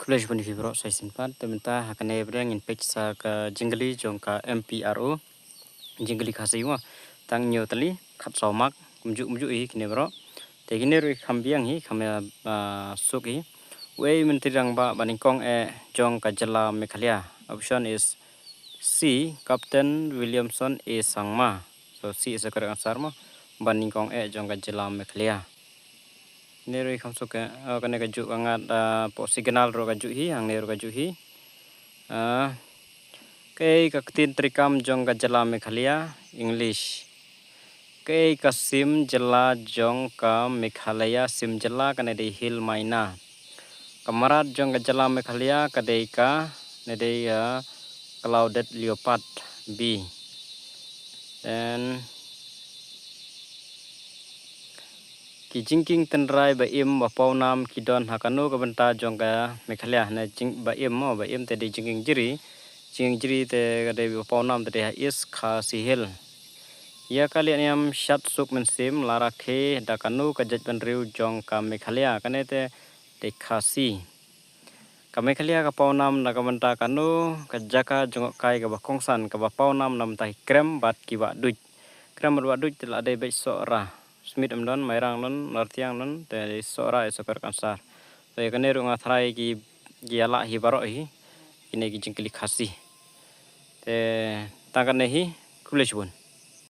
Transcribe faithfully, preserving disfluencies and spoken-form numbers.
Khublei shibun ïa phi baroh sa shisien pat. Te mynta ha kane ba ngin peit sa ka jingkylli jong ka M P R O. Jingkylli Khasi mo. Tang hynñiew tylli, khatsaw mark, kumjuh kumjuh hi kine baroh. Te kine ruh i kham biang hi, kham ïa, ah, suk hi. Uei u Myntri Rangbah ba nyngkong eh jong ka jylla Meghalaya? Option is C, Captain Williamson A Sangma. So C is the correct answer mo. Ba nyngkong eh jong ka jylla Meghalaya. Kane ruh i kham suk eh, oh, kane kajuh ka ngat, ah, poh signal ruh kajuh hi, hangne ruh kajuh hi. Ah, kaei ka ktien treikam jong ka jylla Meghalaya? English. Kaei ka sim jylla jong ka Meghalaya? Sim jylla kane dei Hill Myna. Ka mrad jong ka jylla Meghalaya ka dei ka, ne dei, ah, Clouded Leopard B. Then ki jingkieng tynrai ba im ba pawnam ki don ha kano ka bynta jong ka Meghalaya? Ne jing ba im mo, ba im te dei jingkieng jri. Jingkieng jri te ka dei ba pawnam te dei ha East Khasi Hills. Ïa ka leh niam shad suk mynsiem la rakhe da kano ka jaitbynriew jong ka Meghalaya? Kane te dei Khasi. Ka Meghalaya ka pawnam na ka bynta kano ka jaka jngohkai kaba kongsan kaba pawnam na bynta ki krem bad ki wahduid? Krem bad wahduid te la dei beit Sohra. Smit ym don, Mairang don, Lartiang don, te dei Sohra is the correct answer. Te kane ruh nga tharai ki, ki ïa lah hi baroh hi. Kine ki jingkylli Khasi. Te tang kane hi, khublei shibun.